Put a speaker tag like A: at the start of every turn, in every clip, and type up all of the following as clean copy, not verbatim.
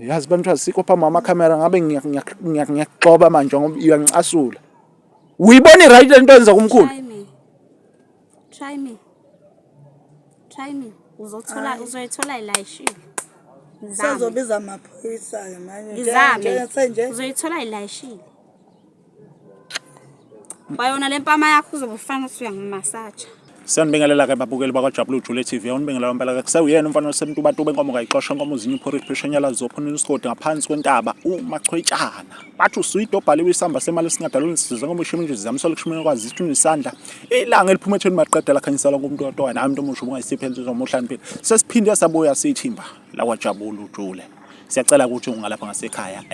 A: Yazi bantu asikho phambi kwamakhamera ngabe ngiyakugxoba manje ngoba uyangicasula. Uyibona i-right lento yenza kumkhulu?
B: Try me. Try me. Try me. Uzothola uzoyithola ilayishile. Ngizame.
C: Sezobiza amaphoyisa-ke manje.
B: Ngizame.
C: Senje.
B: Uzoyithola ilayishile. Kwayona le mpama yakho uzobe ufana ukuthi uyangimasaja.
A: Siyanibingelela ke babukeli bakwaJabula Ujule TV. Awunibingelela impela ke kusewuyena umfana osemntubatuba enkomo kayixosha enkomo uzinye uphorithi pheshenyala zophonela isigodi ngaphansi kwentaba umachwetshana. Bathi uswidi obhaliwe isamba semali esingadaluli sizwe ngoba ushima nje zizamsola kushimela kwazi isithuni isandla. Ilanga eliphuma ethweni maqeda lakhanyisela kumuntu otwana hayi umuntu omusha ubungayisiphi insizwa omuhlaniphile. Sesiphinde sabuya sithimba lakwaJabula Ujule. Siyacela ukuthi ungalapha ngasekhaya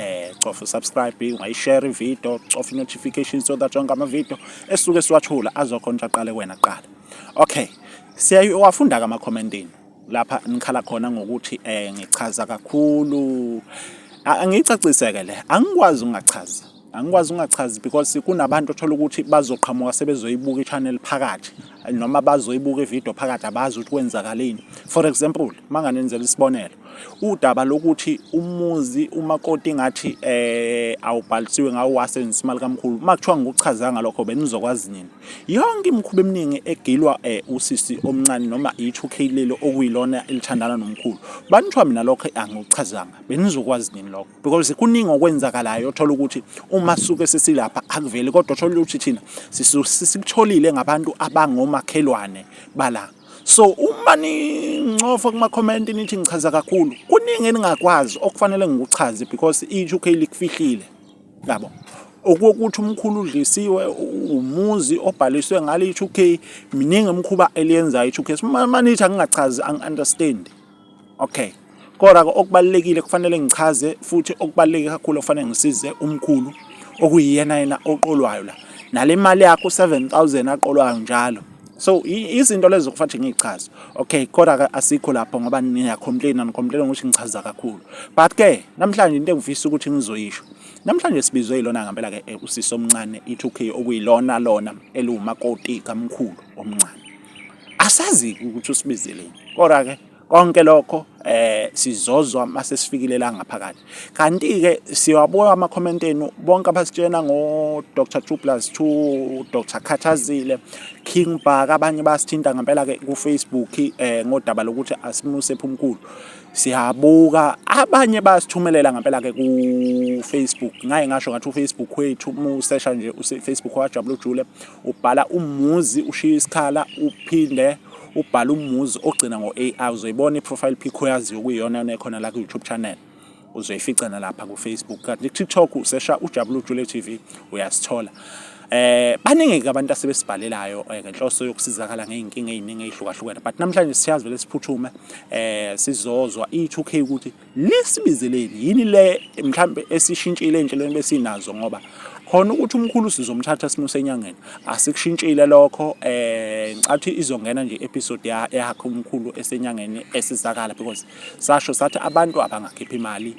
A: cofa subscribe, ungayishare ivideo, cofa i-notification so that yonke ama-video esuke siwathula azokhona ukuthi aqale kuwena kuqala. Okay, siyawafunda-ke ama-comment enu lapha nikhala khona ngokuthi ngichaza kakhulu. Angiyicacise-ke le, angikwazi ukungachazi. Angikwazi ukungachazi because kunabantu othola ukuthi bazoqhamuka sebezoyibuka i-channel phakathi noma bazoyibuka ivideo phakathi abazi ukuthi kwenzakaleni. For example, manganenzela isibonelo, udaba lokuthi umuzi umakoti ngathi awubhalisiwe ngawo wasebenzisa imali kamkhulu, uma kuthiwa ngikuchazanga lokho benizokwazi nini? Yonke imikhuba eminingi egilwa usisi omncane noma i-2K lelo okuyilona elithandana nomkhulu, banithiwa mina lokho angikuchazanga, benizokwazi nini lokho? Because kuningi okwenzakalayo othola ukuthi uma suke sesilapha akuveli, kodwa othola ukuthi thina sikutholile ngabantu abangomakhelwane bala. So uma nincofa kuma-comment nithi ngichaza kakhulu, kuningi eningakwazi okufanele ngikuchaze because i-2K likufihlile. Yabo. Okokuthi umkhulu udlisiwe umuzi obhaliswe ngale i-2K, miningi imikhuba eliyenzayo i-2K. Uma nithi angingachazi angi-understand. Okay. Kodwa ke okubalulekile kufanele ngichaze futhi okubaluleke kakhulu okufanele ngisize umkhulu okuyiyena yena oqolwayo la. Nale mali yakho 7000 aqolwayo njalo. So izinto lezo kufanele ngiyichaze. Okay, kodwa ke asikho lapho ngoba niya-complain ni-complain ukuthi ngichaza kakhulu. But ke namhlanje into engifisa ukuthi ngizoyisho. Namhlanje sibizwe yilona ngempela ke usisi omncane i2K okuyilona lona eliwumakoti kamkhulu omncane. Asazi ukuthi usibizeleni. Kodwa ke konke lokho sizozwa mase sifikile la ngaphakathi. Kanti ke siyawabuka ama comment enu bonke abasitshena ngo Dr 2+2, Dr Khathazile, King Bhaka, abanye basithinta ngempela ke ku Facebook ngodaba lokuthi asimuse phumkhulu. Siyabuka abanye basithumelela ngempela ke ku Facebook. Ngaye ngasho ngathi uFacebook wethu musesha nje uFacebook waJabula Ujule ubhala umuzi ushiya isikhala uphinde ubhala umuzi ogcina ngo-AI, uzoyibona i-profile pic oyaziyo okuyiyona yona ekhona la ku-YouTube channel, uzoyifica nalapha ku-Facebook. Kanti ku-TikTok usesha uJabula Ujule TV uyasithola. Baningi-ke abantu asebesibhalelayo ngenhloso yokusizakala ngey'nkinga ey'ningi ey'hlukahlukene, but namhlanje siyazi vele siphuthume sizozwa i-2K ukuthi lisibizeleni yini le mhlambe esishintshile ey'nhlelweni besinazo, ngoba khona ukuthi umkhulu sizomthatha simuse enyangeni asikushintshile lokho. Ngicathi izongena nje episode yakhe umkhulu esenyangeni esizakala, because sasho sathi abantu abangakhiphi imali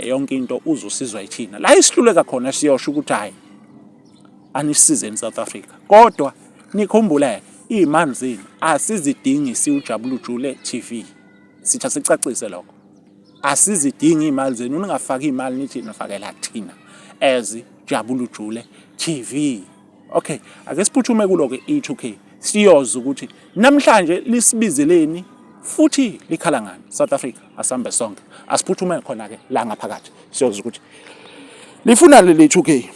A: yonke into uzosizwa yithina. La isihluleka khona siyosho ukuthi hhayi anisizeni South Africa, kodwa nikhumbule iy'mali zenu asizidingi siwuJabula Ujule TV. Sithi asicacise lokho, asizidingi iy'mali zenu, ningafaki iy'mali nithi nifakela thina as Jabula Ujule TV. Okay, ake siphuthume kulo-ke i-2K siyoza ukuthi namhlanje lisibizeleni futhi likhala ngani. South Africa asambe sonke, asiphuthume khona-ke la ngaphakathi siyoza ukuthi lifuna leli 2K.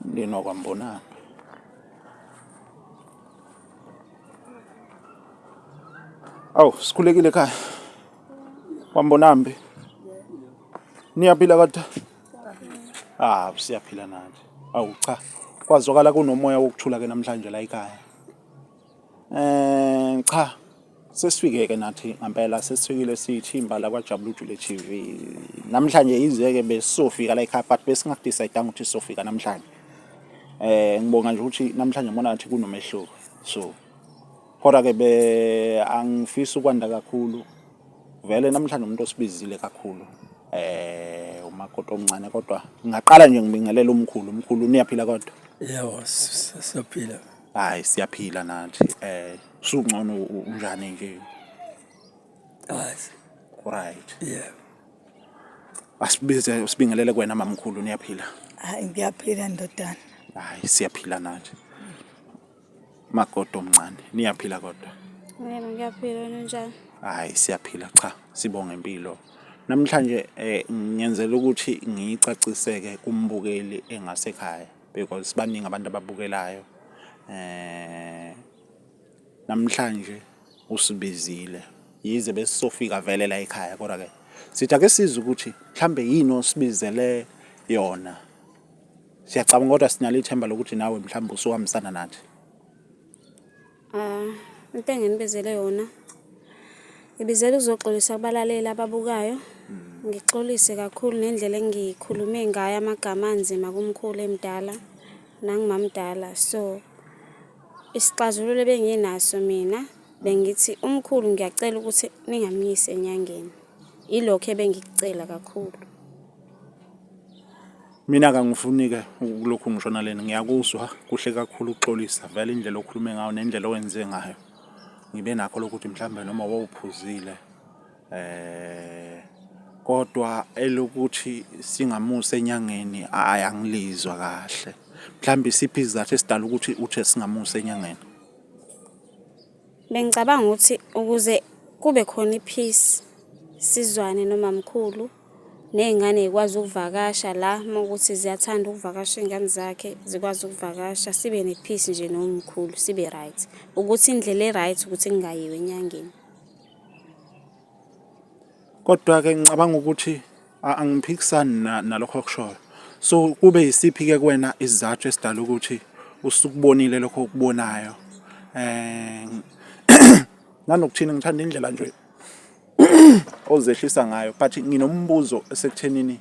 A: Mndeni wakwaMbonambi. Awu, sikhulekile ekhaya. KwaMbonambi. Niyaphila kodwa? Ah, siyaphila nathi. Awu cha. Kwazwakala kunomoya wokuthula ke namhlanje la ekhaya. Cha. Sesifike ke nathi ngempela, sesifikile siyithimba la kwaJabula Ujule TV. Namhlanje yize ke besizofika la ekhaya but besingakudecide ukuthi sizofika namhlanje. Eh ngibonga nje ukuthi namhlanje ngibona ngathi kunomehluko. So kodwa ke be angifisi ukwanda kakhulu. Vele namhlanje umuntu osibizile kakhulu eh umakoti omncane kodwa ngingaqala nje ngibingelele umkhulu. Umkhulu niyaphila kodwa?
C: Yebo, siyaphila.
A: Hayi siyaphila nathi. Eh sungcono unjani nje?
C: Hayi.
A: Right.
C: Yebo.
A: Asibize sibingelele kuwena mamkhulu niyaphila?
C: Hayi ngiyaphila ndodana.
A: Hayi siyaphila nathi. Makoti omncane niyaphila kodwa?
B: Yebo ngiyaphila wena unjani?
A: Hayi siyaphila cha sibonga impilo. Namhlanje eh ngenzela ukuthi ngiyicaciseke kumbukeli engasekhaya because baningi abantu ababukelayo. Eh namhlanje usibizile yize besisofika vele la ekhaya kodwa ke sithi ake sizwe ukuthi mhlambe yini osibizele yona. Siyacabanga kodwa sinalo ithemba lokuthi nawe mhlawumbe usuhambisana nathi.
B: Ah, into enginibizele yona ngibizela ukuzoxolisa kubalaleli ababukayo. Ngixolise kakhulu nendlela engikhulume ngayo amagama anzima kumkhulu emdala nangimamdala. So isixazululo ebenginaso mina bengithi umkhulu ngiyacela ukuthi ningamyisi enyangeni. Ilokho ebengikucela kakhulu.
A: Mina kangifuni-ke ukulokhu ngishona lena ngiyakuzwa kuhle kakhulu ukuxolisa vele indlela okhulume ngayo nendlela owenze ngayo ngibe nakho lokuthi mhlawumbe noma wawuphuzile eh kodwa elokuthi singamusa enyangeni ayi angilizwa kahle mhlawumbe isiphi isizathu esidala ukuthi uthe singamusa enyangeni
B: Bengicabanga ukuthi ukuze kube khona i-peace sizwane nomamkhulu Ney'ngane y'kwazi ukuvakasha la uma kuwukuthi ziyathanda ukuvakasha iy'ngane zakhe zikwazi ukuvakasha sibe ne-peace nje nomkhulu sibe right. Ukuthi indlela e-right ukuthi kungayiwa enyangeni.
A: Kodwa-ke ngicabanga ukuthi angiphikisani nalokho okushoyo. So kube yisiphi-ke kuwena isizathu esidala ukuthi usukubonile lokho okubonayo? Nanokuthini ngithanda indlela nje ozehlisa ngayo but nginombuzo esekuthenini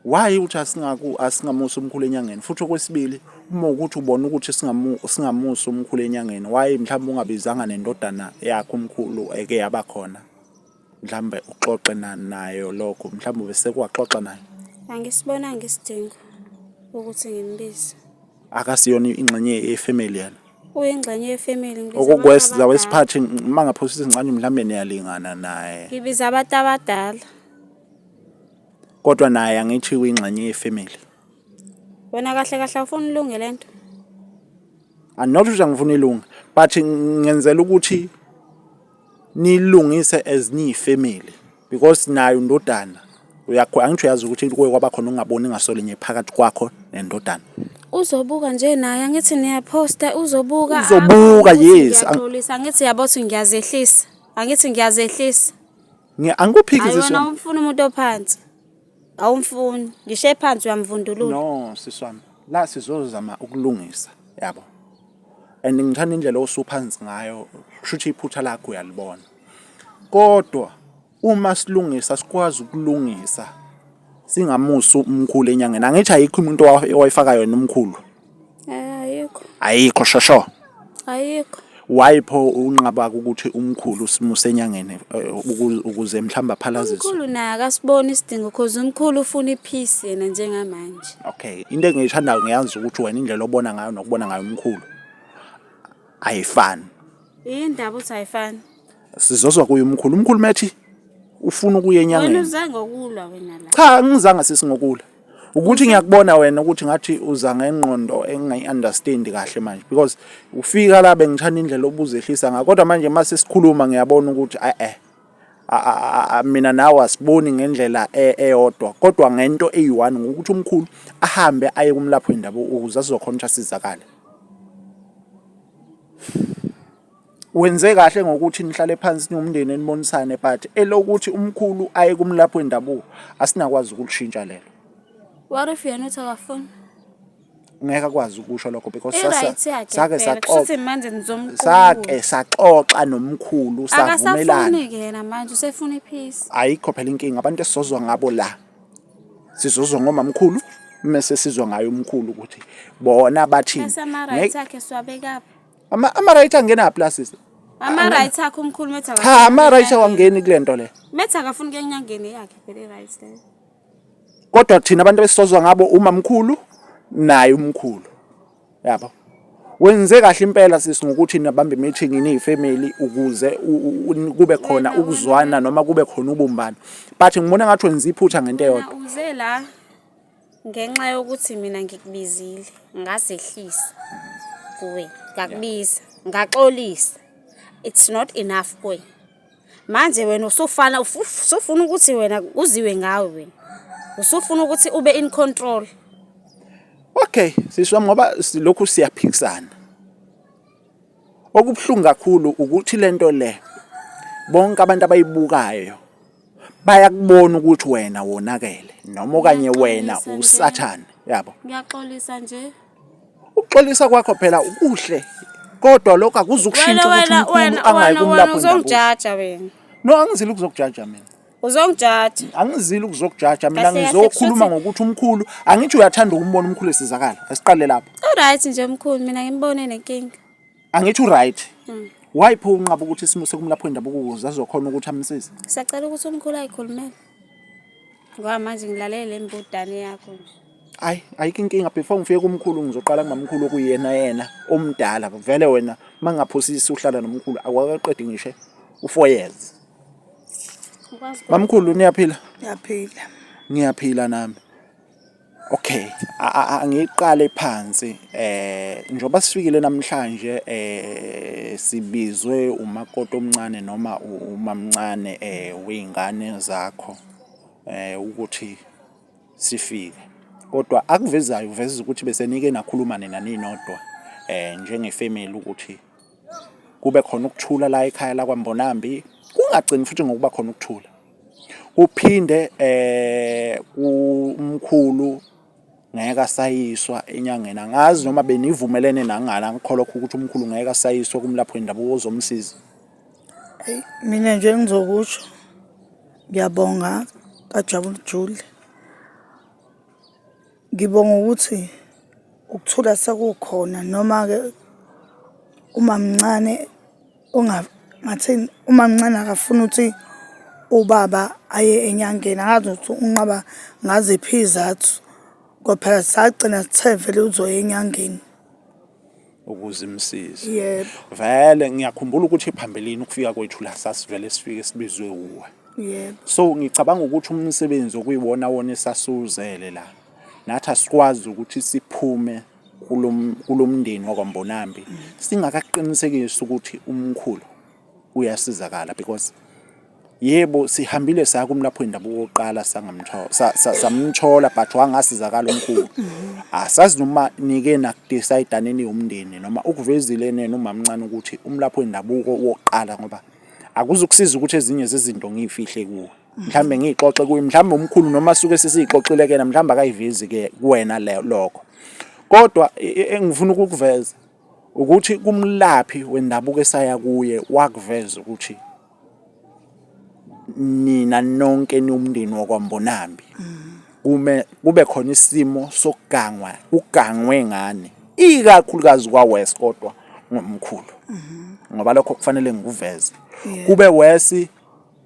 A: why uthi asingaku asingamusa umkhulu enyangeni futhi okwesibili uma ukuthi ubona ukuthi singamu singamusa umkhulu enyangeni why mhlawumbe ungabizanga nendodana yakho umkhulu eke yaba khona mhlawumbe uxoxe nayo lokho mhlawumbe bese kwaxoxa nayo
B: Angisibonanga isidingo ukuthi ngimbize.
A: Akasiyona ingxenye yefamily yena.
B: Uyingxenye yefamily
A: ngibiza abantu Okokwesiza abadala. wesiphathi uma ngaphosisa incane mhlawumbe niyalingana naye.
B: Ngibiza abantu abadala.
A: Kodwa naye angithi uyingxenye yefamily.
B: Wena kahle kahle awufuni ilunge lento.
A: I'm not ukuthi angifuni ilunge but ngenzela ukuthi nilungise as niyifamily because nayo indodana uyakho angithi uyazi ukuthi kuye kwaba khona ungaboni ngasolinye phakathi kwakho nendodana.
B: Uzobuka nje naye angithi niyaphosta uzobuka.
A: Uzobuka, yes.
B: Ngiyaxolisa angithi yabo ukuthi ngiyazehlisa. Angithi ngiyazehlisa.
A: Angikuphiki
B: Hayi wena awumfuni umuntu ophansi. Awumfuni. Ngisho ephansi uyamvundulula.
A: No sisi wami la sizozama ukulungisa yabo. And ngithanda indlela osuphansi ngayo kusho iphutha lakho uyalibona. Kodwa uma silungisa sikwazi ukulungisa singamusi umkhulu enyangeni. Angithi ayikho umuntu owayifaka yona umkhulu.
B: Eh ayikho.
A: Ayikho shosho.
B: Ayikho.
A: Why pho unqaba ukuthi umkhulu simuse enyangeni eh, ukuze mhlawumbe aphalaziswe?
B: Umkhulu naye akasiboni isidingo cause umkhulu ufuna ipeace yena njengamanje.
A: Okay, into engiyithandayo ngiyazi ukuthi wena indlela obona ngayo nokubona ngayo umkhulu ayifani.
B: Indaba uthi ayifani.
A: Sizozwa kuye umkhulu. Umkhulu methi ufuna ukuya enyangeni.
B: Wena uze ngokulwa wena la.
A: Cha, angizange sisi ngokulwa. Ukuthi ngiyakubona wena ukuthi ngathi uza ngengqondo engingayi-understand kahle manje because ufika la bengithanda indlela obuzehlisa ngayo kodwa manje uma sesikhuluma ngiyabona ukuthi eh mina nawe asiboni ngendlela e, eyodwa kodwa ngento eyi-one ngokuthi umkhulu ahambe aye kumlaphi wendabuko ukuze azokhona ukuthi asizakale. Wenze kahle ngokuthi nihlale phansi niwumndeni nibonisane but elokuthi umkhulu aye kumlaphi wendabuko asinakwazi ukulishintsha lelo.
B: What if yena uthi akafuni?
A: Ngeke akwazi ukusho lokho because
B: I-right yakhe
A: sake
B: phela.
A: saxoxa
B: Kushuthi manje nizomqukula.
A: sake saxoxa nomkhulu savumelana.
B: Akasafuni-ke yena manje usefuna ipeace.
A: Ayikho phela inkinga abantu esizozwa ngabo la. Sizozwa ngomamkhulu. Mese sizwa ngayo umkhulu ukuthi bona bathini.
B: Bese ama-rights akhe siwabekaphi?
A: Ama-rights angenaphi la sisi?
B: Ama-rights akhe umkhulu methi
A: Cha, ama-rights awangeni kule nto le.
B: Methi akafuni kuya enyangeni yakhe phela i-rights leyo.
A: Kodwa thina abantu esisozwa ngabo umamkhulu naye umkhulu. Yabo. Wenze kahle impela sisi ngokuthi nabambe meeting niyifamily ukuze kube khona ukuzwana noma kube khona ubumbano. But ngibona ngathi wenza iphutha ngento eyodwa.
B: Uze la ngenxa yokuthi mina ngikubizile ngazehlisa kuwe ngakubiza ngaxolisa. It's not enough kuwe. Manje wena usufana usufuna ukuthi wena kuziwe ngawe wena. Usufuna ukuthi ube in control.
A: Okay, sisi wami ngoba lokhu siyaphikisana. Okubuhlungu kakhulu ukuthi lento le bonke abantu abayibukayo bayakubona ukuthi wena wonakele noma okanye wena usathane yabo.
B: Ngiyaxolisa nje.
A: Ukuxolisa kwakho phela kuhle kodwa lokho akuzukushintsha ukuthi umkhulu angayi kumlaphi wendabuko.
B: Uzongijaja wena.
A: No, angizile ukuzokujaja mina.
B: Uzongijaja.
A: Angizile ukuzokujaja mina ngizokhuluma ngokuthi umkhulu angithi uyathanda ukumbona umkhulu esizakala. Asiqale lapho.
B: Uright nje umkhulu mina ngimbone nenkinga.
A: Angithi uright. Why pho unqaba ukuthi simuse kumlaphi wendabuko ukuze azokhona ukuthi amsize?
B: Siyacela ukuthi umkhulu ayikhulumele. Ngoba manje ngilalele le mbudane yakho nje.
A: Ayi, ayikho inkinga before ngifike kumkhulu ngizoqala kumamkhulu okuyena yena omdala. Vele wena mangaphosisi uhlala nomkhulu akwakaqedi ngisho u4 years. Mamkhulu niyaphila?
C: Ngiyaphila.
A: Ngiyaphila nami. Okay, angiqale phansi njengoba sifikile namhlanje sibizwe umakoti omncane noma umamncane wey'ngane zakho ukuthi sifike. Kodwa akuvezayo uveza ukuthi bese nike nakhuluma nina ninodwa njengefemeli ukuthi kube khona ukuthula la ekhaya lakwaMbonambi, kungagcini futhi ngokuba khona ukuthula. Kuphinde umkhulu ngeke asayiswa enyangeni. Angazi noma benivumelene nangani angikholwa ukuthi umkhulu ngeke asayiswe kumlaphi wendabuko ozomsiza.
C: Eyi mina nje engizokusho ngiyabonga kaJabulujule. Ngibonga ukuthi ukuthula sekukhona noma-ke umamncane ngathini umamncane akafuni ukuthi ubaba aye enyangeni angazi ukuthi unqaba ngaziphi iy'zathu ngoba phela sagcina sithe vele uzoya enyangeni.
A: Ukuze imsize.
C: Yebo.
A: Vele ngiyakhumbula ukuthi phambilini ukufika kwethu la sasivele sifike sibizwe wuwe.
C: Yebo.
A: So ngicabanga ukuthi umsebenzi okuyiwona wona esasiwuzele la nathi asikwazi ukuthi siphume kulomndeni wakwaMbonambi singakaqinisekisi ukuthi umkhulu uyasizakala because yebo sihambile saya kumlaphi wendabuko wokuqala sangamthola samthola but wangasizakala umkhulu asazi noma nike nakudecide nini umndeni noma ukuvezile nena umamncane ukuthi umlaphi wendabuko wokuqala ngoba akuzukusiza ukuthi ezinye zezinto ngiyifihle kuwe mhlambe ngiyixoxe kuye mhlambe umkhulu noma suke sesiyixoxile kena mhlambe akayivezi ke kuwena lokho kodwa engifuna ukukuveza ukuthi kumlaphi wendabuko esaya kuye wakuveza ukuthi nina nonke niwumndeni wakwaMbonambi kume kube khona isimo sokugangwa kugangwe ngane ikakhulukazi kwaWest kodwa ngomkhulu ngoba lokho kufanele ngikuveze kube West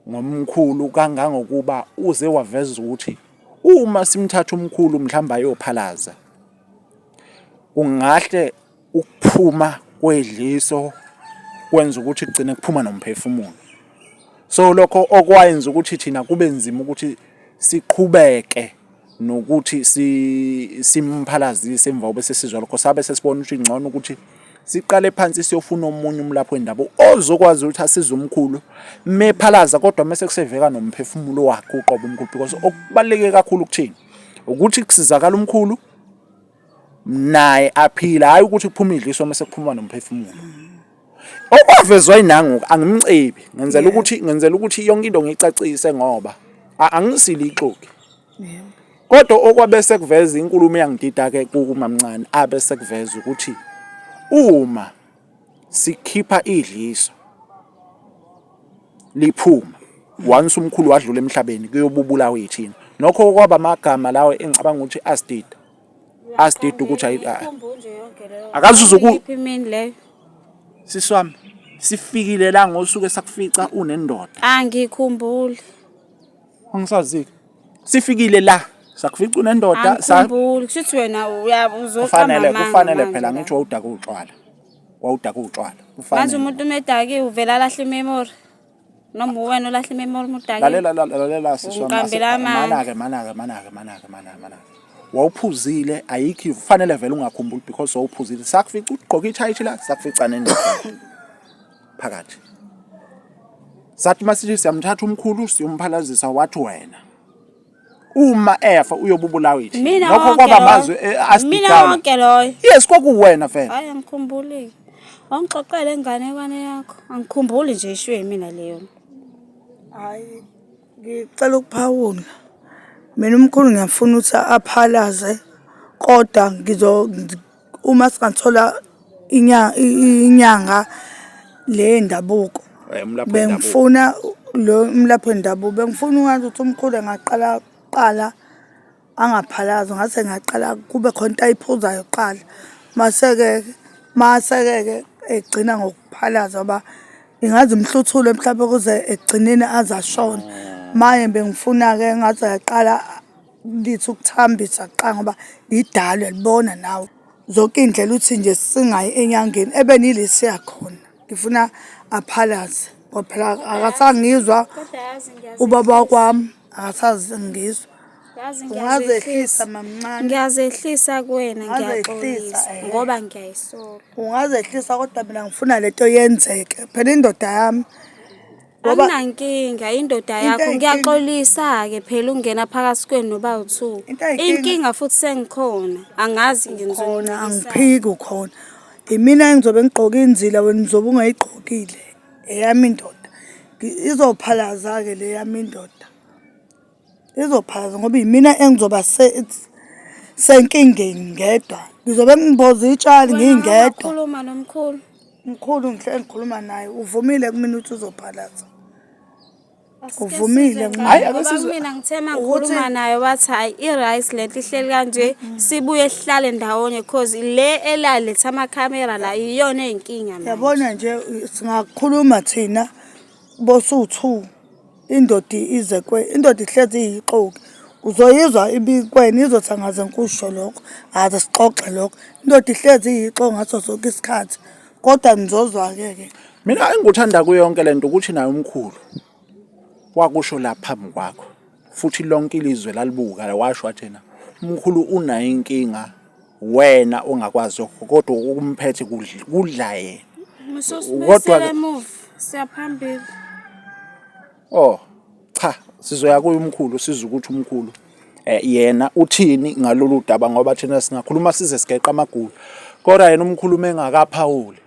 A: ngomkhulu kangangokuba uze waveza ukuthi uma simthatha umkhulu mhlawumbe ayophalaza kungahle ukuphuma kwedliso kwenza ukuthi kugcine kuphuma nomphefumulo. So lokho okwayenza ukuthi thina kube nzima ukuthi siqhubeke nokuthi simphalazise emva kobe sesizwa lokho sabe sesibona ukuthi ngcono ukuthi siqale phansi siyofuna omunye umlaphi wendabuko ozokwazi ukuthi asize umkhulu mephalaza kodwa mese kuseveka nomphefumulo wakhe uqobo umkhulu because okubaluleke kakhulu kuthini ukuthi kusizakala umkhulu naye aphila hayi ukuthi kuphuma idliso mase kuphuma nomphefumulo okwavezwa inangu angimcebi ngenzela ukuthi ngenzela ukuthi yonke into ngiyicacise ngoba angisili ixoki kodwa okwabe sekuveza inkulumo eyangidida ke kumamncane abe sekuveza ukuthi uma sikhipha idliso liphuma once umkhulu wadlula emhlabeni kuyobubulawa yithina nokho kwaba amagama lawo engicabanga ukuthi asidida. Asidida ukuthi ayi akazuzu
B: ku imini leyo.
A: Sisi wami sifikile la ngosuku esakufica unendoda.
B: Angikhumbuli.
A: Angisazi. Sifikile la sakufica unendoda
B: angikhumbuli kusho ukuthi wena uyabuzoqamba
A: kufanele kufanele phela ngisho wawudaka utshwala. Wawudaka utshwala.
B: Kufanele. Manje umuntu umedakiwe uvela alahle imemory. Noma uwena olahla imemory uma udakiwe.
A: Lalela lalela sisi wami.
B: Ungiqambela amanga.
A: Manake manake manake manake manake manake. Wawuphuzile ayikho kufanele vele ungakhumbuli because wawuphuzile. Sakufica ugqoka ithayithi la sakufica nendoda phakathi. Sathi masithi siyamthatha umkhulu siyomphalazisa wathi wena uma efa uyobubulawa yithi.
B: Mina
A: Lokho
B: wonke
A: kwaba
B: loyo.
A: amazwi eh,
B: Mina
A: asididana.
B: wonke loyo.
A: Yes kwakuwena vele.
B: Hayi angikhumbuli. Wangixoxela inganekwane yakho. Angikhumbuli nje ishiwe yimina leyo.
C: Hhayi, ngicela ukuphawula. Mina umkhulu ngiyafuna ukuthi aphalaze kodwa ngizo uma singathola inyanga le yendabuko.
A: Eh, umlaphi wendabuko.
C: Bengifuna lo umlaphi wendabuko, bengifuna ukwazi ukuthi umkhulu engaqala kuqala angaphalazi ngase ngaqala kube khona into ayiphuzayo kuqala. Mase-ke mase-ke-ke egcina ngokuphalaza ngoba ingaze imhluthule mhlampe kuze ekugcineni aze ashone. Maye bengifuna-ke engathi angaqala lithi ukuthambisa kuqala ngoba lidala uyalibona nawe. Zonke iy'ndlela uthi nje singayi enyangeni ebenile siya khona. Ngifuna aphalaze ngoba phela akasangizwa ubaba wakwami akasazingizwa.
B: Yazi
C: Ungazehlisa mamncane.
B: Ngiyazehlisa kuwena
C: Ungazehlisa,
B: ngiyaxolisa
C: eh.
B: ngoba ngiyayisola.
C: Ungazehlisa kodwa mina ngifuna lento yenzeke. Phela indoda yami ngoba
B: Anginankinga indoda
C: Into
B: yakho
C: eyinkinga-
B: ngiyaxolisa-ke phela ukungena phakathi kwenu noba u-two.
C: Into eyinkinga-
B: Inkinga futhi sengikhona angazi
C: khona
B: ngizonicisana.
C: angiphiki ukhona. Imina engizobe ngigqoke inzila wena uzobe ungayigqokile. Eyami indoda. Izophalaza-ke le yami indoda. Izophalaza ngoba imina engizoba senkingeni ngedwa. Ngizobe ngimboza itshali ngingedwa.
B: Khuluma nomkhulu.
C: Mkhulu ngihle ngikhuluma naye uvumile kumina ukuthi uzophalaza. Uvumile
B: kumina.
A: Hhayi,
B: Ngoba
A: akasizwe-
B: mina ngithe uma
C: Ukuthi-
B: ngikhuluma naye wathi hhayi i-rice lento ihleli kanje sibuye sihlale ndawonye cause le elaletha amakhamera la iyona eyinkinga manje.
C: Yabona nje singakhuluma thina bosu-two indoda ize kwe indoda ihlezi iyixoki. Uzoyizwa ibikwena izothi angaze ngikusho lokho, akaze sixoxe lokho. Indoda ihlezi iyixoki ngaso sonke isikhathi kodwa nizozwa-ke ke.
A: Mina engikuthanda kuyo yonke lento ukuthi naye umkhulu wakusho la phambi kwakho futhi lonke ilizwe lalibuka washo wathi yena umkhulu unayo inkinga wena ongakwazi kodwa ukumphethe kudla yena.
B: Kodwa emuva siyaphambili.
A: Oh cha sizoya kuye umkhulu sizwe ukuthi umkhulu eh, yena uthini ngalolu daba ngoba thina singakhuluma size sigeqa amagula kodwa yena umkhulu uma engakaphawuli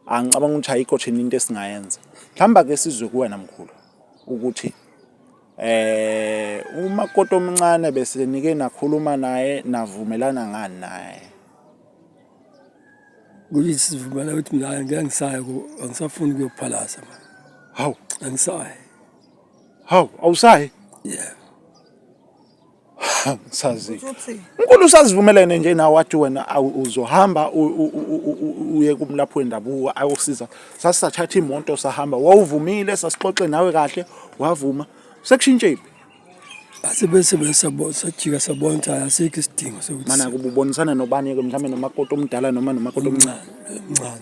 A: angicabanga ukuthi ayikho thina into esingayenza mhlawumbe ake sizwe kuwena mkhulu ukuthi eh umakoti omncane bese nike nakhuluma naye navumelana ngani naye
D: Kuyisivumelwano ukuthi mina ngeke ngisaye angisafuni ukuyophalaza manje.
A: Hawu,
D: angisayi.
A: Hawu, awusayi?
D: Yeah.
A: Sazi. Unkulu usazivumelene nje nawe wathi wena uzohamba uye kumlaphi wendabuko ayosiza. Sasathatha imoto sahamba wawuvumile sasixoxe nawe kahle wavuma. Sekushintshephi?
D: Asibe sibe sajika sabona ukuthi hhayi asikho isidingo sokuthi
A: Mana kuba ubonisana nobani-ke mhlawumbe nomakoti omdala noma nomakoti omncane.
D: omncane.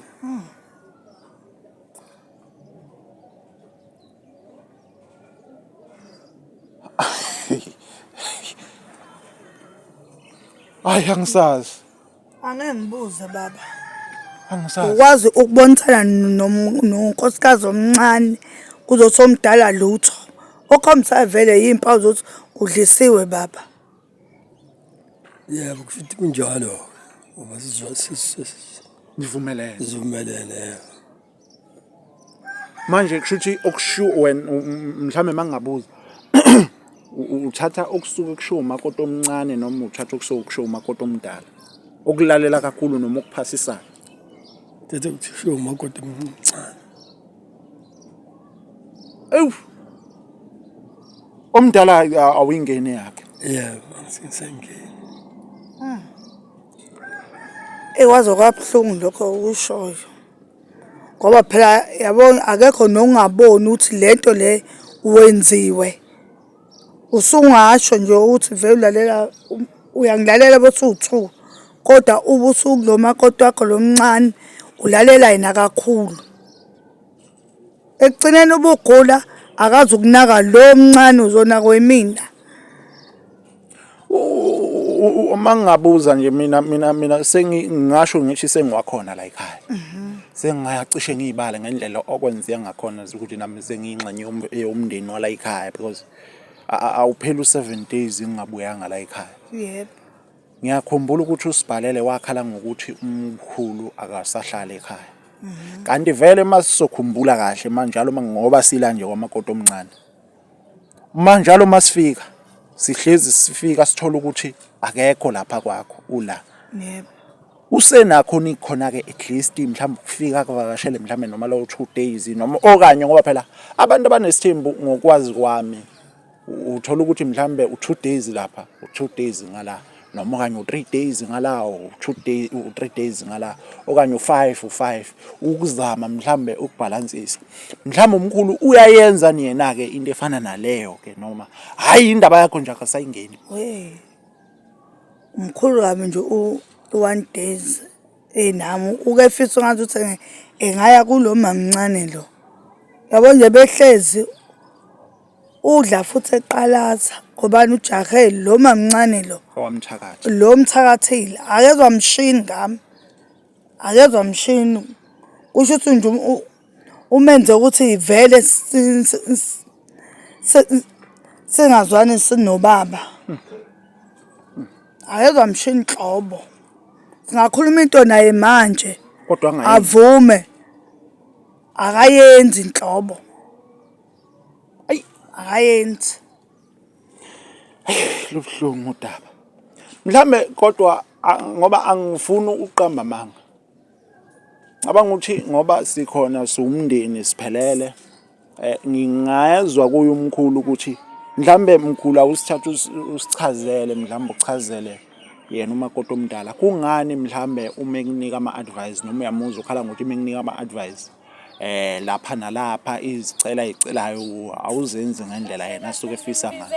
A: Hayi angisazi.
C: Angeke ngibuze baba.
A: Angisazi.
C: Ukwazi ukubonisana nonkosikazi omncane kuzothi omdala lutho. Okhombisa vele yimpawu zokuthi udlisiwe baba.
D: Yebo kushuthi kunjalo ngoba
A: Nivumelene.
D: sivumelene yebo.
A: Manje kusho ukuthi okushiwo wena mhlawumbe mangingabuza uthatha okusuke kushiwo umakoti omncane noma uthatha okusuke kushiwo umakoti omdala okulalela kakhulu noma okuphasisayo.
D: Thethe kushiwo umakoti omncane.
A: Ewu. Omdala awuyingeni yakhe.
D: Yebo angisengeni.
C: Ekwaze kwabuhlungu lokho okushoyo ngoba phela yabo akekho nongaboni ukuthi lento le wenziwe. Usungasho nje ukuthi vele ulalela uyangilalela bosuwu-two kodwa ube usukulo makoti wakho lo mncane ulalela yena kakhulu. Ekugcineni ubugula akazi ukunaka lo mncane uzonakwa yimina.
A: Uma ngingabuza nje mina mina mina sengingasho ngithi sengiwakhona la ekhaya. Mhm. Sengingaya cishe ngiyibale ngendlela okwenzeka ngakhona ukuthi nami sengiyingxenye yomndeni wala ekhaya because awupheli u-seven days ngingabuyanga la ekhaya.
C: Yebo.
A: Ngiyakhumbula ukuthi usibhalele wakhala ngokuthi umkhulu akasahlali ekhaya. Kanti vele uma sizokhumbula kahle manjalo ngoba sila nje kwamakoti omncane. Manjalo masifika sihlezi sifika sithola ukuthi akekho lapha kwakho ula.
C: Yebo.
A: Usenakho nikhona ke at least mhlawumbe ukufika kuvakashele mhlawumbe noma lo 2 days noma okanye ngoba phela abantu abanesithembu ngokwazi kwami uthola ukuthi mhlambe u-2 days lapha u-2 days ngala noma okanye u-3 days ngala u-2 day u-3 days ngala okanye u-5 u-5 ukuzama mhlambe ukubhalansisa mhlambe umkhulu uyayenza niyena ke into efana naleyo ke noma hayi indaba yakho nje akasayingeni
C: we umkhulu wami nje u-one days enami uke fisa ngathi ukuthi engaya kulo mamncane lo yabo nje behlezi Udla futhi eqalaza ngobani ujahe lo mamncane lo
A: owamthakatha
C: lo mthakathile akezwa mshini ngami akezwa mshini kusho ukuthi nje umenze ukuthi vele singazwani sinobaba akezwa mshini nhlobo singakhuluma into naye manje
A: kodwa
C: avume akayenzi nhlobo
A: Ayi
C: akayenzi.
A: Lubuhlungu udaba. Mhlambe kodwa ngoba angifuni ukuqamba amanga. Cabanga ukuthi ngoba sikhona siwumndeni siphelele eh ngingezwa kuye umkhulu ukuthi mhlambe mkhulu awusithatha usichazele mhlambe uchazele yena umakoti omdala kungani mhlambe uma ekunika ama-advice noma uyamuzwa ukhala ngokuthi uma ekunika ama-advice eh lapha nalapha izicela izicelayo awuzenzi ngendlela yena asuke efisa ngayo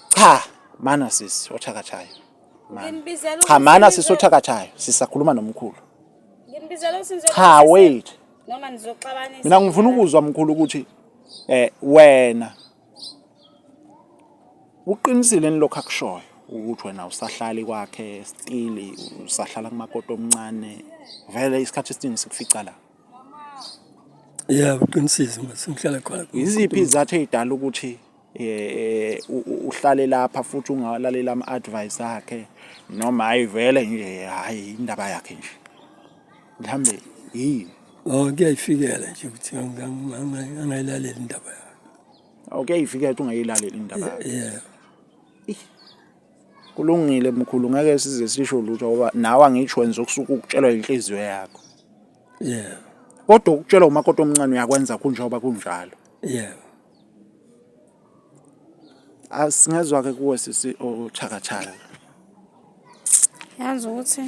A: cha mana sisi othakathayo cha mana sisi othakathayo sisakhuluma nomkhulu cha wait
B: noma nizoxabanisa
A: mina ngifuna ukuzwa mkhulu ukuthi eh wena Uqinisile yini lokhu akushoyo ukuthi wena awusahlali kwakhe still usahlala kumakoti omncane vele isikhathi esiningi sikufica la?
D: Yebo, uqinisile ngoba sengihlala khona.
A: Yiziphi izizathu ey'dala ukuthi eh uhlale lapha futhi ungalaleli ama-advice akhe noma hhayi vele nje hhayi indaba yakhe nje mhlawumbe yini?
D: Oh, kuyayifikela nje ukuthi angayilaleli indaba yakhe.
A: Okay, ifike ukuthi ungayilaleli indaba yakho.
D: Yeah.
A: Kulungile mkhulu ngeke size sisho lutho ngoba nawe angisho wenza okusuke ukutshelwa inhliziyo yakho.
D: Yeah.
A: Kodwa ukutshelwa umakoti omncane uyakwenza kunjengoba kunjalo.
D: Yeah.
A: Asingezwa ke kuwe sisi othakathaka.
B: Yazi ukuthi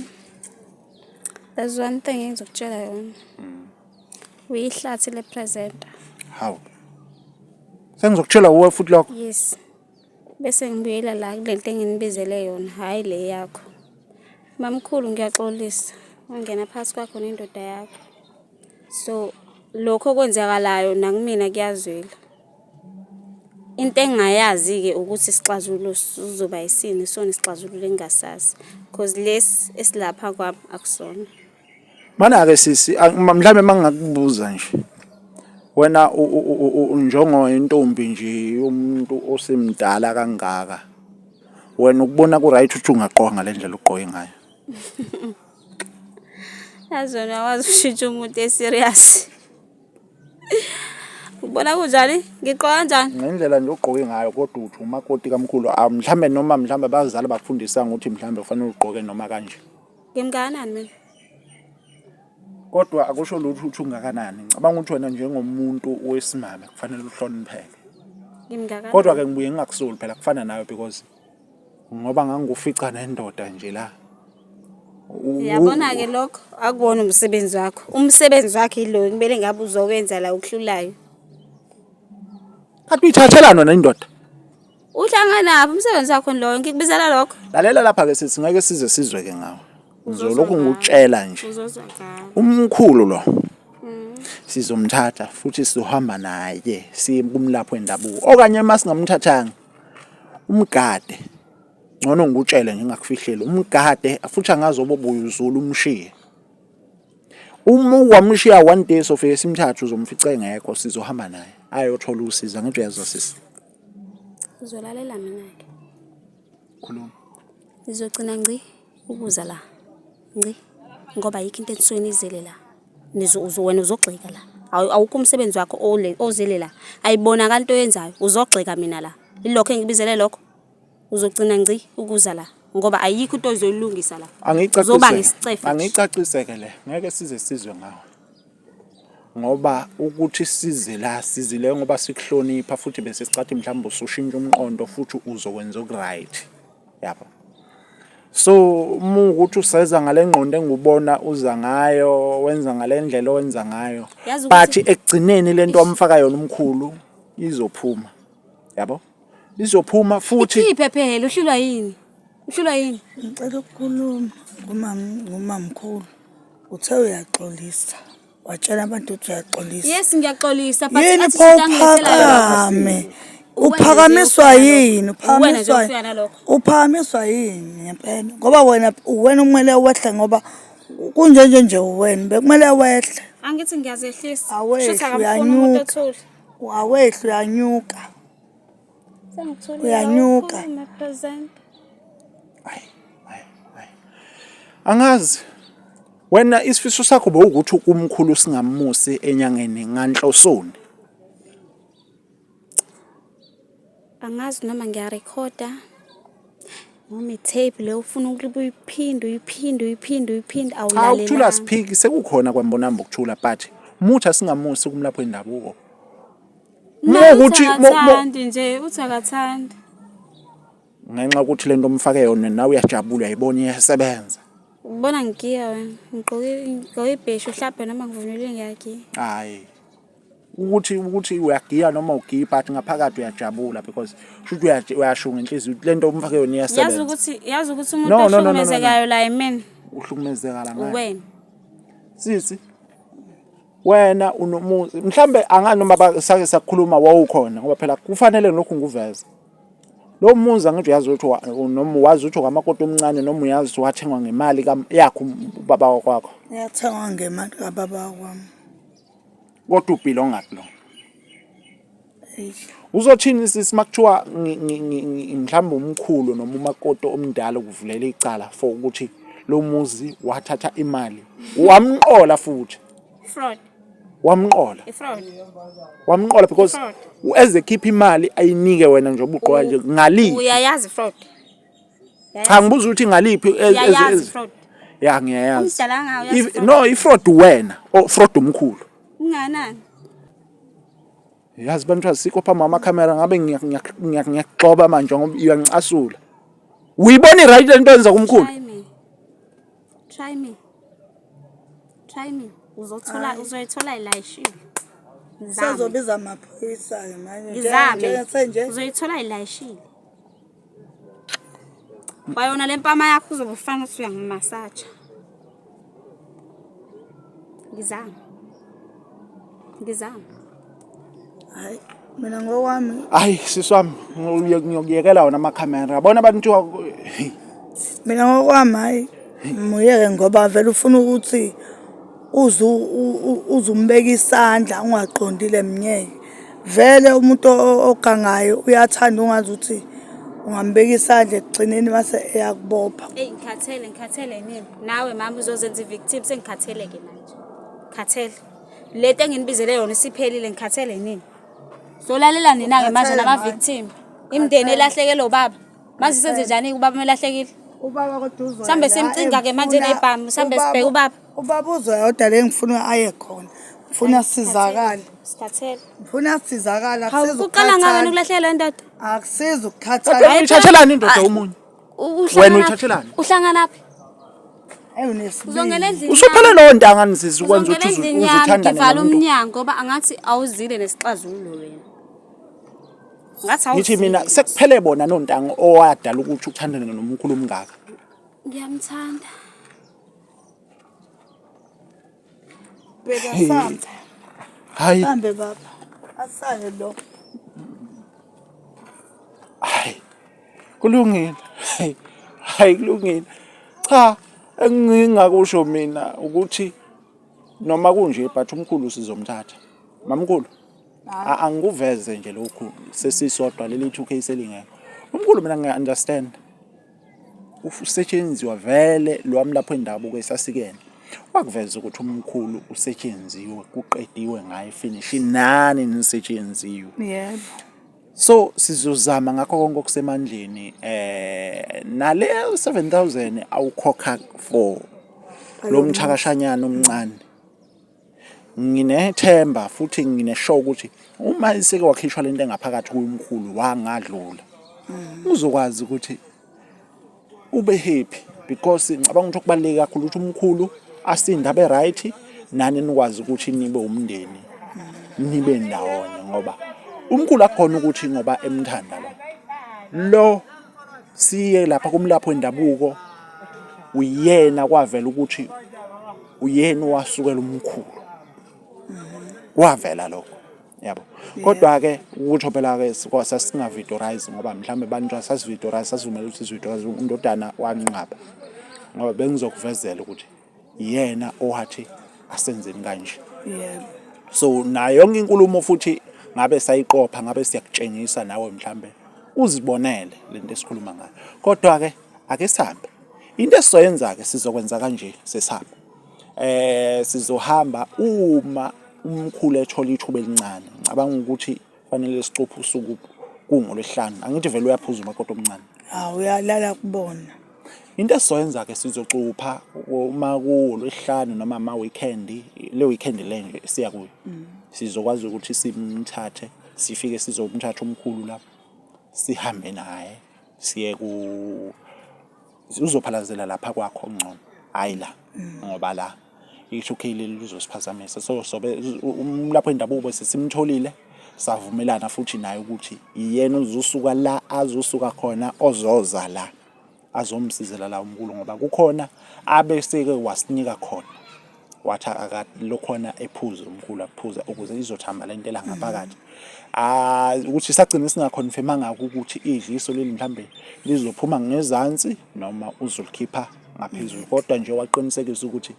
B: there's one thing engizokutshela yona. Uyihlathi le presenter.
A: Hawu. Sengizokutshela uwe futhi lokho.
B: Yes. Bese ngibuyela la kulento enginibizele yona, hhayi le yakho. Mamkhulu ngiyaxolisa. Wangena phakathi kwakho nendoda yakho. So lokho okwenzakalayo nakumina kuyazwela. Into engingayazi-ke ukuthi isixazululo sizoba yisini, sona isixazululo engingasazi. Cause lesi esilapha kwami akusona.
A: Mana-ke sisi mhlawumbe uma ngingakubuza nje wena njengo intombi nje yomuntu osemdala kangaka wena ukubona ku-right ukuthi ungagqoka ngale ndlela ogqoke ngayo?
B: Yazi wena awazi ushintsha umuntu e-serious. Ubona kunjani? Ngigqoka kanjani?
A: Ngendlela nje ogqoke ngayo kodwa uthi umakoti kamkhulu mhlambe noma mhlambe abazali bakufundisanga ukuthi mhlambe kufanele ugqoke noma kanje.
B: Ngimngakanani mina?
A: Kodwa akusho lutho ukuthi ungakanani. Ngicabanga ukuthi wena njengomuntu wesimame kufanele uhlonipheke.
B: Ngimngakanani?
A: Kodwa ke ngibuye ngingakusoli phela kufana nawe because ngoba ngangikufica nendoda nje la.
B: Uyabona-ke lokho akuwona umsebenzi wakho. Umsebenzi wakho yilo kumele ngabe uzowenza la okuhlulayo.
A: Kanti uyithathelani wena indoda?
B: Uhlanganaphi umsebenzi wakho loyo ngikubizela lokho.
A: Lalela lapha ke sithi ngeke size sizwe ke ngawe. Ngizolokhu ngikutshela nje.
B: Uzozwa ngawe.
A: Umkhulu lo. Sizomthatha futhi sizohamba naye siye kumlaphi wendabuko. Okanye uma singamthathanga umgade. Ngcono ngikutshele ngingakufihleli umgade futhi angazi obobuya uzulu umshiye. Uma wamshiya one day sofike simthathe uzomfica engekho sizohamba naye ayothola usizo angithi uyazwa sisi.
B: Uzolalela mina-ke.
A: Khuluma.
B: Ngizogcina ngci ukuza la. Ngci. Ngoba ayikho into enisuke niyizele la. Nizo uzo wena uzogxeka la. Awukho umsebenzi wakho ole ozele la. Ayibonakali into oyenzayo. Uzogxeka mina la. Ilokho engikubizele lokho. Uzogcina ngci ukuza la ngoba ayikho into ozoyilungisa la. Uzoba ngisicefe.
A: Angiyicaciseke le. Ngeke size sizwe ngawe. Ngoba ukuthi size la sizile ngoba sikuhlonipha futhi bese sicathi mhlawumbe usushintsha umqondo futhi uzokwenza okuright. Yabo. So uma ukuthi useza ngale ngqondo engubona uza ngayo wenza ngale ndlela owenza ngayo. But ekugcineni lento wamfaka yona umkhulu izophuma. Yabo? Izophuma futhi.
B: Ikhiphe phela uhlulwa yini? Uhlulwa yini?
C: Ngicela ukukhuluma ngumamkhulu. Uthe uyaxolisa. Watshela abantu ukuthi uyaxolisa.
B: Yes ngiyaxolisa but
C: Yini
B: athi
C: pho
B: sitangilethela yona.
C: uphakame?
B: Uwena nje
C: Uphakamiswa
B: ofika
C: yini?
B: nalokho. Uwena nje
C: Uphakamiswa
B: ofika nalokho.
C: uphakamiswa yini ngempela? Ngoba wena uwena okumele wehle ngoba kunjenje nje uwena bekumele wehle.
B: Angithi ngiyazehlisa.
C: Awehli,
B: Shuthi akamfuni umuntu
C: uyanyuka.
B: othule.
C: Awehli uyanyuka.
B: Sengithulile.
C: Uyanyuka.
B: awukhulume, present.
A: Ayi, ayi, ayi. Angazi. Wena isifiso sakho bowukuthi umkhulu singamusi enyangeni nganhlosoni.
B: Angazi noma ngiyarekhoda noma i-tape le ufuna ukuba uyiphinde uyiphinde uyiphinde uyiphinde
A: Cha ukuthula
B: awulalelanga.
A: siphiki sekukhona kwambonamba ukuthula but muthi asingamusi kumlaphi wendabuko.
B: Naye uthi
A: Ukuthi mo- mo-
B: akathandi nje uthi akathandi.
A: ngenxa yokuthi lento omfake yona nawe uyajabula uyayibona iyasebenza.
B: Ubona ngigiya wena ngigqoke ngigqoke ibheshu mhlawumbe noma ngivunule ngiyagiya.
A: Hayi. Ukuthi ukuthi uyagiya noma ugiya but ngaphakathi uyajabula because shuthi uyasho ngenhliziyo ukuthi lento omfake yona
B: Yazi
A: iyasebenza.
B: ukuthi yazi ukuthi umuntu
A: No, no, no, no, no, no.
B: ohlukumezekayo la yimina
A: Uhlukumezeka la ngani.
B: uwena.
A: Sisi wena unomuzi mhlambe angani noma sake sakhuluma wawukhona ngoba phela kufanele lokhu ngikuveze. Lo muzi angithi uyazi ukuthi noma wazi ukuthi okamakoti omncane noma uyazi ukuthi wathengwa ngemali yakho ubaba wakwakho.
C: Yathengwa ngemali kababa kwami.
A: Kodwa ubhilonga kulo.
C: Eish.
A: Uzothini sisi makuthiwa mhlawumbe umkhulu noma umakoti omdala ukuvulela icala for ukuthi lo muzi wathatha imali wamqola futhi
B: Fraud.
A: wamqola
B: I-fraud.
A: wamqola because
B: I-fraud.
A: ezekhipha imali ayinike wena nje ubuqola nje ngaliphi
B: Uyayazi fraud.
A: cha ngibuza ukuthi ngaliphi
B: Uyayazi fraud.
A: ya ngiyayazi
B: Umdala ngawe uyazi fraud.
A: no ifraud wena o fraud omkhulu
B: Unganani?
A: yazi bantu asikho phambi kwamakhamera ngabe ngiyakuxoba manje ngoba uyangicasula uyibona i-right lento yenza kumkhulu
B: Try me. Try me. Try me. Uzothola uzoyithola ilayishile. Ngizame.
C: Sezobiza amaphoyisa-ke manje.
B: Ngizame.
C: Senje
B: Uzoyithola ilayishile. Kwayona le mpama yakho uzobe ufana ukuthi uyangimasaja. Ngizame. Ngizame.
C: Hayi mina ngokwami
A: hayi sisi wami ngiyokuyekela wona amakhamera yabona abantu kuthiwa
C: mina ngokwami hayi muyeke ngoba vele ufuna ukuthi uze uze umbeke isandla ungaqondile mnyeke. Vele umuntu ogangayo uyathanda ungazi ukuthi ungambeka isandla ekugcineni mase eyakubopha.
B: Eyi ngikhathele ngikhathele nini. Nawe mama uzozenza i-victim sengikhathele ke manje. Ngikhathele. Lento enginibizele yona isiphelile ngikhathele nini. Solalela nina-ke manje
C: Ukhathele
B: nama-victim. Imindeni elahlekelwe ubaba. Manje senze njani ubaba melahlekile?
C: Ubaba kodwa uzoya
B: Sambe
C: la
B: simcinga-ke manje
C: emfuna-
B: nebhamu, sambe sibheke ubaba.
C: Ubaba uzoya kodwa le ngifuna aye khona. Ngifuna sizakale.
B: Sikhathele.
C: Ngifuna sizakale
B: Hawu
C: akusizi
B: kuqala ngawe
C: ukukhathala.
B: ukulahlekelwa indoda.
C: Akusizi ukukhathala.
A: uyithathelani indoda omunye
B: Uhlangana
A: Wena uyithathelani?
B: Uhlanganaphi?
C: Ayi unesibindi.
B: Uzongena endlini.
A: Usuphele lowo ntanga nisisi ukwenza
B: Uzongena
A: ukuthi
B: endlini yami
A: uzuthandane
B: ngivala
A: nomuntu.
B: umnyango ngoba angathi awuzile nesixazululo wena. Ngathi
A: Ngithi
B: awuzile.
A: mina sekuphele bona nontanga owadala ukuthi uthandane nomkhulu omngaka.
B: Ngiyamthanda.
C: Bheka sambe.
A: Hayi.
C: Sambe baba. Asale lo.
A: Hayi. Kulungile. Hayi. Hayi kulungile. Cha, engingakusho mina ukuthi noma kunje but umkhulu sizomthatha. Mamkhulu. Angikuveze nje lokhu sesisodwa leli 2K selingekho. Umkhulu mina ngiya understand. Usetshenziwa vele lwami lapho indabuko esasikene. Wakuveza ukuthi umkhulu usetshenziwe kuqediwe ngaye finish nani nisetshenziwe.
C: Yebo.
A: So sizozama ngakho konke okusemandleni eh nale 7000 awukhokha for lo mthakashanyana omncane. Nginethemba futhi ngineshow ukuthi uma iseke wakhishwa lento engaphakathi kuyumkhulu wangadlula. Uzokwazi ukuthi ube happy because ngicabanga ukuthi okubaluleke kakhulu ukuthi umkhulu asinde abe right nani nikwazi ukuthi nibe umndeni nibe ndawonye ngoba umkhulu akukhona ukuthi ngoba emthanda lo lo siye lapha kumlapho wendabuko uyena kwavela ukuthi uyena owasukela umkhulu kwavela lokho yabo kodwa ke ukuthi phela ke sasingavidorize ngoba mhlawumbe abantu sasividorize sasivumela ukuthi sividorize undodana wanqaba ngoba bengizokuvezela ukuthi yena owathi asenzeni kanje
C: yebo
A: so nayo yonke inkulumo futhi ngabe sayiqopha ngabe siyakutshengisa nawe mhlambe uzibonele lento esikhuluma ngayo kodwa ke ake sihambe into esizoyenza ke sizokwenza kanje sesihamba eh sizohamba uma umkhulu ethola ithuba elincane ngicabanga ukuthi fanele sicuphe usuku kungolwesihlanu angithi vele uyaphuza umakoti omncane
C: Hawu uyalala kubona.
A: Into esizoyenza ke sizocupha uma kuwolwesihlanu noma ama weekend le weekend le nje siya kuyo sizokwazi ukuthi simthathe sifike sizomthatha umkhulu lapho sihambe naye siye ku uzophalazela lapha kwakho ngcono hayi la ngoba la i-2K leli lizosiphazamisa so sobe umlaphi wendabuko sesimtholile savumelana futhi naye ukuthi iyena ozosuka la azosuka khona ozoza la azomsizela la umkhulu ngoba kukhona abeseke wasinika khona wathi akalokhona ephuze umkhulu akuphuza ukuze izothamba lento la ngaphakathi ah ukuthi sagcina singaconfirmanga ukuthi idliso leli mhlambe lizophuma ngezansi noma uzolikhipha ngaphezulu kodwa nje waqinisekisa ukuthi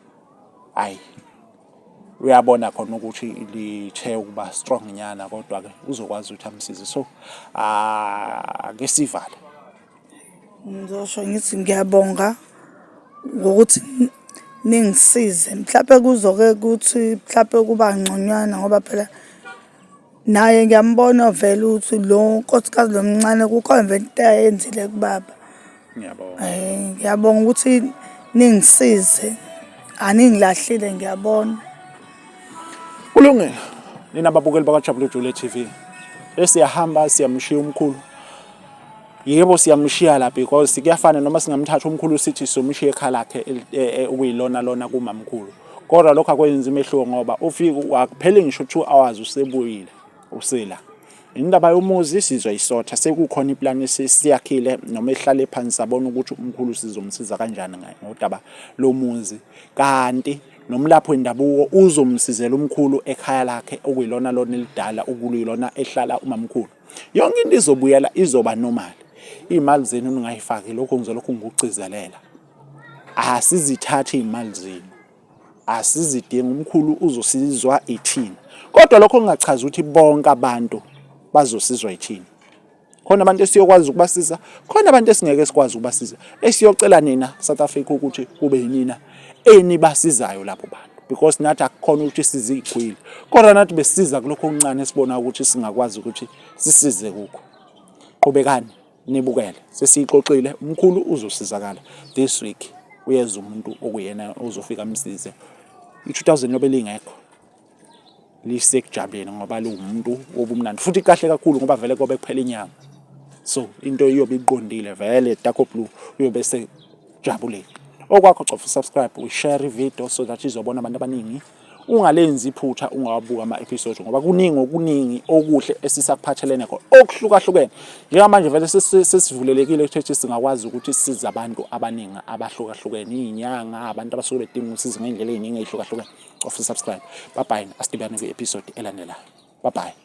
A: hayi uyabona khona ukuthi lithe ukuba strong nyana kodwa ke uzokwazi ukuthi amsize so ah ake sivale
C: Ngizosho ngithi ngiyabonga ngokuthi ningisize mhlampe kuzoke kuthi mhlampe kuba ngconywana ngoba phela naye ngiyambona vele ukuthi lo nkosikazi lo mncane kukhona vele into ayenzile kubaba.
A: Ngiyabonga.
C: Eh, ngiyabonga ukuthi ningisize aningilahlile ngiyabona.
A: Kulungile. Nina babukeli bakaJabule Jule TV. Esiyahamba siyamshiya umkhulu. Yebo siyamshiya la because kuyafana noma singamthatha umkhulu sithi somshiya ekhaya lakhe e, e, okuyilona lona kumamkhulu. Kodwa lokho akwenzi umehluko ngoba ufike akupheli ngisho 2 hours usebuyile usela. Indaba yomuzi sizoyisotha sekukhona iplani esesiyakhile noma ehlale phansi sabona ukuthi umkhulu sizomsiza kanjani ngodaba lomuzi kanti nomlaphi wendabuko uzomsizela umkhulu ekhaya lakhe okuyilona lona elidala okuluyilona ehlala umamkhulu. Yonke into izobuyela izoba normal. Iy'mali zenu ningayifaki lokho ngizolokhu ngikugcizelela. Asizithathi iy'mali zenu. Asizidingi umkhulu uzosizwa ithina. Kodwa lokho kungachazi ukuthi bonke abantu bazosizwa ithina. Khona abantu esiyokwazi ukubasiza, khona abantu esingeke sikwazi ukubasiza. Esiyocela nina South Africa ukuthi kube yinina enibasizayo labo bantu because nathi akukhona ukuthi sizigwile kodwa nathi besisiza kulokho okuncane esibona ukuthi singakwazi ukuthi sisize kukho qhubekani nibukele sesiyixoxile umkhulu uzosizakala this week uyeza umuntu okuyena ozofika amsize i-2000 lobe lingekho lisekujabuleni ngoba liwumuntu wobumnandi futhi kahle kakhulu ngoba vele kobe kuphela inyanga so into iyobe iqondile vele Darko Blue uyobe sejabulile. Okwakho cofa usubscribe, ushare ivideo so that izobona abantu abaningi. Ungalenzi iphutha ungawabuka ama-episode ngoba kuningi okuningi okuhle esisakuphathelene khona okuhlukahlukene. Njengamanje vele sesivulelekile ekutheni singakwazi ukuthi sisize abantu abaningi abahlukahlukene, iy'nyanga, abantu abasuke bedinga usizo ngey'ndlela ey'ningi ey'hlukahlukene. Cofa usubscribe. Bye bye, asidibane kwi-episode elandelayo. Bye bye.